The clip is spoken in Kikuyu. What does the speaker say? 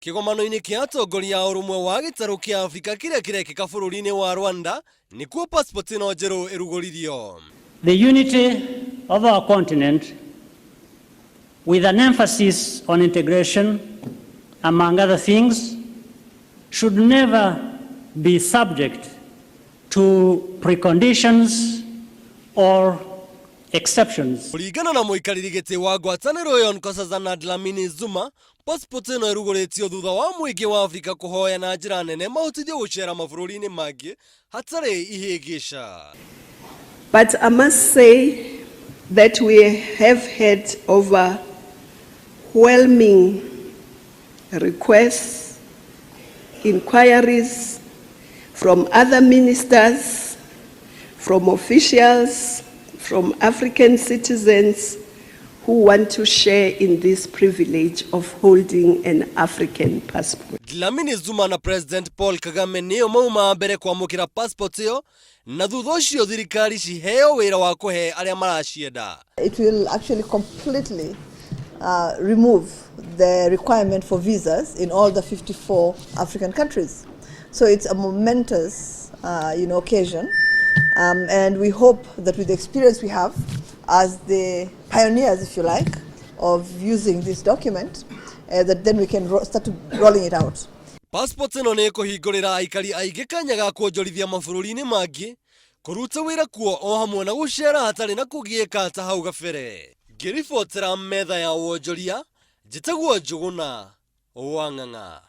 Kĩgomano-inĩ kĩa atongoria a ũrũmwe wa gĩtarũ kĩa Afrika kĩrĩa kĩrekĩka bũrũri-inĩ wa Rwanda nĩkuo passport ĩno njerũ ĩrugũririo. The unity of our continent with an emphasis on integration among other things should never be subject to preconditions or exceptions. Kũringana na mũikarĩri gĩtĩ wa ngwatanĩro ĩyo Nkosazana Dlamini Zuma, passport ĩno ĩrugũrĩtio thutha wa mũingĩ wa Afrika kũhoya na njĩra nene mahotithio gũcera mabũrũri-inĩ mangĩ hatarĩ ihĩngĩca. But I must say that we have had overwhelming requests, inquiries from other ministers, from officials, from African citizens who want to share in this privilege of holding an African passport. Dlamini Zuma na President Paul Kagame nĩo mauma mbere kwamũkĩra passport ĩyo na thutha ũcio thirikari ciheo wĩra wa kũhe arĩa maracienda. It will actually completely remove the requirement for visas in all the 54 African countries. So it's a momentous occasion. And we hope that with the experience we have as the pioneers, if you like, of using this document, that then we can start to rolling it out. Passport ĩno nĩ ĩkũhingũrĩra aikari aingĩ kanya ga kuonjorithia mabũrũri-inĩ mangĩ, kũruta wĩra kuo o hamwe na gũcera hatarĩ na kũgiĩka ta hau gabere. Ngĩribotera metha ya wonjoria, njĩtagwo Njũgũna wa Ng'ang'a.